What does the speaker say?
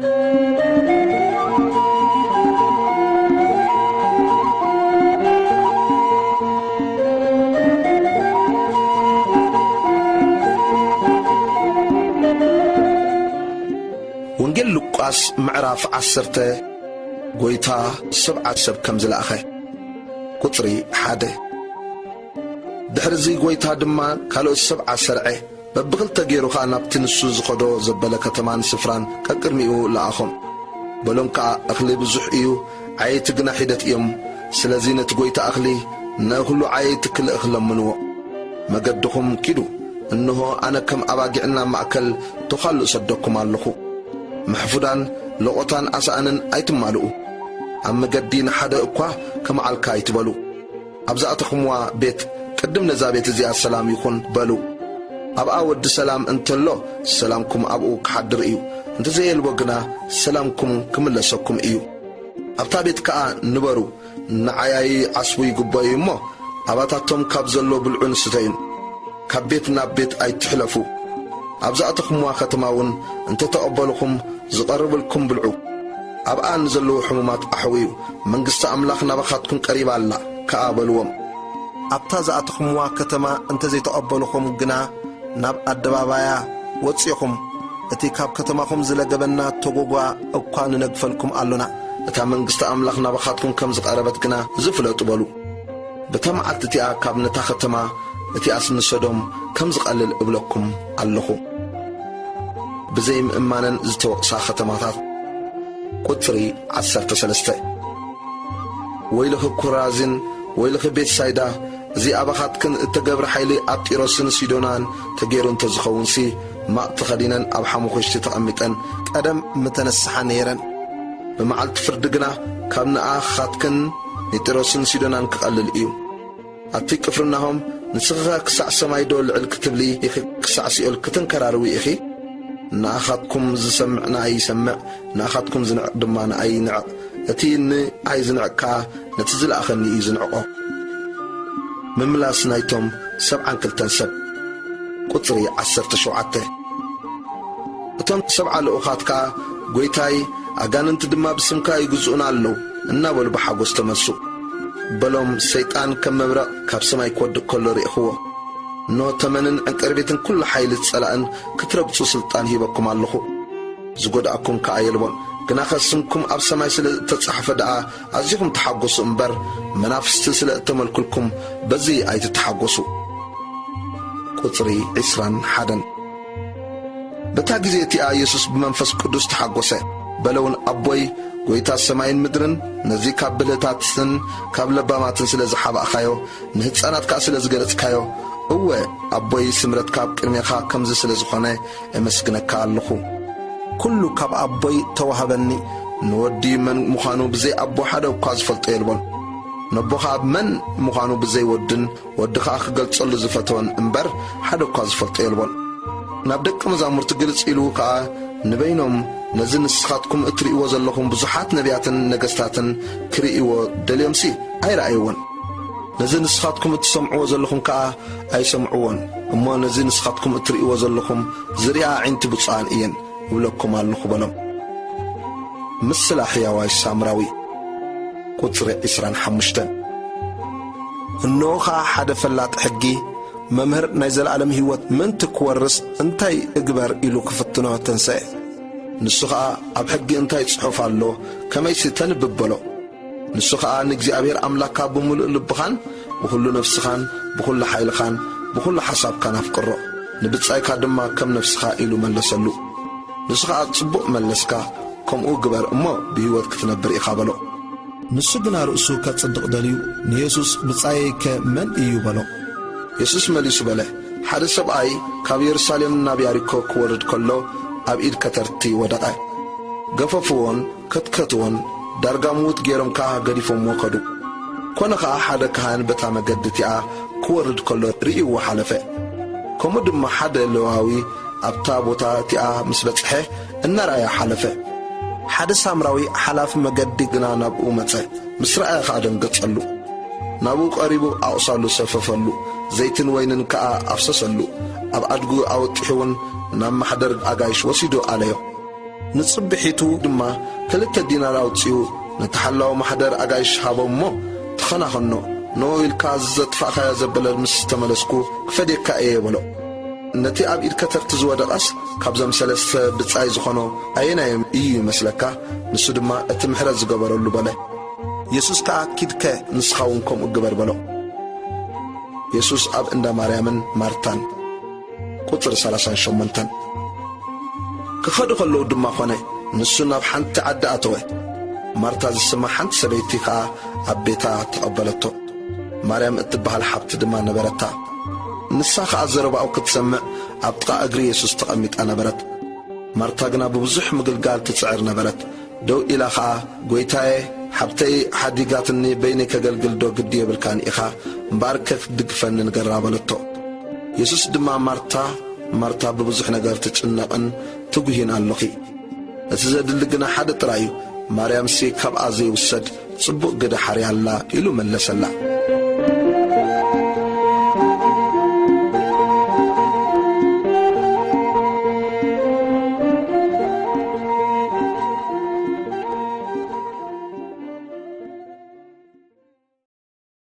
ወንጌል ሉቃስ ምዕራፍ ዓሰርተ። ጐይታ ሰብዓ ሰብ ከም ዝለኣኸ። ቁጽሪ ሓደ። ድሕርዚ ጐይታ ድማ ካልኦት ሰብዓ ሰርዐ፣ በብኽልተ ገይሩ ኸኣ ናብቲ ንሱ ዝኸዶ ዘበለ ከተማን ስፍራን ቀቅድሚኡ ለኣኾም። በሎም ከኣ፣ "እኽሊ ብዙሕ እዩ፣ ዓየይቲ ግና ሒደት እዮም። ስለዚ ነቲ ጐይታ እኽሊ ንእኽሉ ዓየይቲ ክልእኽ ለምንዎ። መገድኹም ኪዱ፣ እንሆ ኣነ ከም ኣባጊዕ ናብ ማእከል ቶኻል እሰደኩም ኣለኹ። ምሕፉዳን ለቖታን ኣሳእንን ኣይትማልኡ። ኣብ መገዲ ንሓደ እኳ ከመዓልካ ኣይትበሉ። ኣብ ዝኣተኹምዋ ቤት ቅድም ነዛ ቤት እዚኣ ሰላም ይኹን በሉ። ኣብኣ ወዲ ሰላም እንተሎ ሰላምኩም ኣብኡ ክሓድር እዩ፣ እንተዘየልቦ ግና ሰላምኩም ክምለሰኩም እዩ። ኣብታ ቤት ከኣ ንበሩ። ንዓያዪ ዓስቡ ይግብኦ እዩ እሞ፣ ኣባታቶም ካብ ዘሎ ብልዑን ስተዩን። ካብ ቤት ናብ ቤት ኣይትሕለፉ። ኣብ ዝኣተኹምዋ ከተማ እውን እንተ ተቐበልኹም፣ ዝቐርብልኩም ብልዑ። ኣብኣ ንዘለዉ ሕሙማት ኣሕውዩ፣ መንግስቲ ኣምላኽ ናባኻትኩም ቀሪባ ኣላ ከኣ በልዎም። ኣብታ ዝኣተኹምዋ ከተማ እንተ ዘይተቐበልኹም ግና፣ ናብ ኣደባባያ ወጺኹም፣ እቲ ካብ ከተማኹም ዝለገበና ተጎጓ እኳ ንነግፈልኩም ኣሎና። እታ መንግስቲ ኣምላኽ ናባኻትኩም ከም ዝቐረበት ግና ዝፍለጡ በሉ። በታ መዓልቲ እቲኣ ካብ ነታ ከተማ እቲኣስ ንሰዶም ከም ዝቐልል እብለኩም ኣለኹ። ብዘይ ምእማነን ዝተወቕሳ ከተማታት። ቁጽሪ ዓሰርተ ሰለስተ። ወይልኺ ኮራዚን፣ ወይልኺ ቤትሳይዳ፣ እዚ ኣባኻትክን እተገብረ ሓይሊ ኣብ ጢሮስን ሲዶናን ተገይሩ እንተ ዝኸውንሲ፣ ማቕ ተኸዲነን ኣብ ሓሙኹሽቲ ተቐሚጠን ቀደም ምተነስሓ ነይረን። ብመዓልቲ ፍርዲ ግና ካብ ንኣኻትክን ንጢሮስን ሲዶናን ክቐልል እዩ። ኣቲ ቅፍርናሆም፣ ንስኺኸ ክሳዕ ሰማይ ዶ ልዕል ክትብሊ ኢኺ፣ ክሳዕ ሲኦል ክትንከራርዊ ኢኺ? ንኣኻትኩም ዝሰምዕ ንኣይ ይሰምዕ፣ ንኣኻትኩም ዝንዕቕ ድማ ንኣይ ይንዕቕ። እቲ ንኣይ ዝንዕቕ ከኣ ነቲ ዝለኣኸኒ እዩ ዝንዕቖ። ምምላስ ናይቶም ሰብዓን ክልተን ሰብ። ቁጽሪ ዓሰርተ ሸውዓተ። እቶም ሰብዓ ልኡኻት ከኣ፣ "ጐይታይ፣ ኣጋንንቲ ድማ ብስምካ ይግዝኡና ኣለዉ" እናበሉ ብሓጎስ ተመልሱ። በሎም፣ "ሰይጣን ከም መብረቕ ካብ ሰማይ ክወድቕ ከሎ ርኢኽዎ። እንሆ፣ ተመንን ዕንቅርቢትን ኵሉ ሓይሊ ጸላእን ክትረግጹ ስልጣን ሂበኩም ኣለኹ። ዝጐድኣኩም ከኣ የልቦን። ግናኸ ስምኩም ኣብ ሰማይ ስለ እተጻሕፈ ደኣ ኣዚኹም ተሓጐሱ እምበር፣ መናፍስቲ ስለ እተመልኩልኩም በዚ ኣይትተሓጐሱ።" ቁጽሪ ዕስራን ሓደን። በታ ግዜ እቲኣ የሱስ ብመንፈስ ቅዱስ ተሓጐሰ። በለ እውን፣ "ኣቦይ፣ ጐይታ ሰማይን ምድርን፣ ነዚ ካብ ብልህታትን ካብ ለባማትን ስለ ዝሓባእኻዮ፣ ንህጻናት ከኣ ስለ ዝገለጽካዮ፣ እወ፣ ኣቦይ፣ ስምረትካ ኣብ ቅድሜኻ ከምዚ ስለ ዝኾነ፣ እመስግነካ ኣለኹ። ኩሉ ካብ ኣቦይ ተዋህበኒ። ንወዲ መን ምዃኑ ብዘይ ኣቦ ሓደ እኳ ዝፈልጦ የልቦን። ነቦ ኸኣ መን ምዃኑ ብዘይ ወድን፣ ወዲ ኸኣ ክገልጸሉ ዝፈተወን እምበር፣ ሓደ እኳ ዝፈልጦ የልቦን።" ናብ ደቀ መዛሙርቲ ግልጽ ኢሉ ከኣ ንበይኖም፣ "ነዚ ንስኻትኩም እትርእይዎ ዘለኹም ብዙሓት ነቢያትን ነገስታትን ክርእይዎ ደልዮምሲ ኣይረኣይዎን። ነዚ ንስኻትኩም እትሰምዕዎ ዘለኹም ከኣ ኣይሰምዕዎን። እሞ ነዚ ንስኻትኩም እትርእይዎ ዘለኹም ዝርእያ ኣዒንቲ ብፁዓን እየን እብለኩም ኣለኹ" በሎም። ምስላ ሕያዋይ ሳምራዊ። ቁጽሪ ዕስራን ሓሙሽተን። እንሆ ኸኣ ሓደ ፈላጥ ሕጊ፣ "መምህር፣ ናይ ዘለኣለም ህይወት ምእንቲ ክወርስ እንታይ እግበር?" ኢሉ ክፍትኖ ተንስአ። ንሱ ኸኣ፣ "ኣብ ሕጊ እንታይ ጽሑፍ ኣሎ? ከመይሲ ተንብብ?" በሎ። ንሱ ኸኣ፣ "ንእግዚኣብሔር ኣምላኽካ ብምሉእ ልብኻን ብኹሉ ነፍስኻን ብኹሉ ሓይልኻን ብኹሉ ሓሳብካን ኣፍቅሮ፣ ንብጻይካ ድማ ከም ነፍስኻ" ኢሉ መለሰሉ። ንሱ ኸኣ፣ "ጽቡቕ መለስካ፣ ከምኡ ግበር እሞ ብህይወት ክትነብር ኢኻ" በሎ። ንሱ ግና ርእሱ ከጽድቕ ደልዩ፣ ንየሱስ፣ "ብጻየይከ መን እዩ?" በሎ። የሱስ መሊሱ በለ፣ "ሓደ ሰብኣይ ካብ የሩሳሌም ናብ ያሪኮ ክወርድ ከሎ ኣብ ኢድ ከተርቲ ወደቐ። ገፈፍዎን ከትከትዎን፣ ዳርጋ ምዉት ገይሮም ከኣ ገዲፎምዎ ከዱ። ኮነ ኸኣ ሓደ ካህን በታ መገዲ እቲኣ ክወርድ ከሎ ርእይዎ ሓለፈ። ከምኡ ድማ ሓደ ሌዋዊ ኣብታ ቦታ እቲኣ ምስ በጽሐ እናረኣየ ሓለፈ። ሓደ ሳምራዊ ሓላፊ መገዲ ግና ናብኡ መጸ፣ ምስ ረኣየ ኸኣ ደንገጸሉ። ናብኡ ቀሪቡ ኣቑሳሉ ሰፈፈሉ፣ ዘይትን ወይንን ከኣ ኣፍሰሰሉ። ኣብ ኣድጉ ኣወጢሑ እውን ናብ ማሕደር ኣጋይሽ ወሲዱ ኣለዮ። ንጽብሒቱ ድማ ክልተ ዲናር ኣውጺኡ ነቲ ሓላዊ ማሕደር ኣጋይሽ ሃቦ እሞ፣ "ተኸናኸኖ፣ ንኡ ኢልካ እዚ ዘጥፋእካዮ ዘበለ ምስ ተመለስኩ ክፈድየካ እየ" በሎ። ነቲ ኣብ ኢድ ከተርቲ ዝወደቐስ፣ "ካብዞም ሰለስተ ብጻይ ዝኾኖ ኣየናዮም እዩ ይመስለካ?" ንሱ ድማ፣ "እቲ ምሕረት ዝገበረሉ" በለ። የሱስ ከኣ፣ "ኪድከ ንስኻ እውን ከምኡ ግበር" በሎ። የሱስ ኣብ እንዳ ማርያምን ማርታን። ቁጽሪ ሰላሳን ሸሞንተን። ክኸዱ ከለዉ ድማ ኾነ፣ ንሱ ናብ ሓንቲ ዓዲ ኣተወ። ማርታ ዝስማ ሓንቲ ሰበይቲ ከኣ ኣብ ቤታ ተቐበለቶ። ማርያም እትበሃል ሓብቲ ድማ ነበረታ። ንሳ ኸኣ ዘረባኡ ክትሰምዕ ኣብ ጥቓ እግሪ የሱስ ተቐሚጣ ነበረት። ማርታ ግና ብብዙሕ ምግልጋል ትጽዕር ነበረት። ደው ኢላ ኸኣ፣ "ጐይታየ፣ ሓብተይ ሓዲጋትኒ በይነይ ከገልግል ዶ ግዲ የብልካን ኢኻ? እምበኣርከ ክትድግፈኒ ንገራ" በለቶ። የሱስ ድማ፣ "ማርታ፣ ማርታ፣ ብብዙሕ ነገር ትጭነቕን ትጉሂን ኣሎኺ። እቲ ዘድሊ ግና ሓደ ጥራይ እዩ። ማርያምሲ ካብኣ ዘይውሰድ ጽቡቕ ግደ ሓርያ ኣላ" ኢሉ መለሰላ።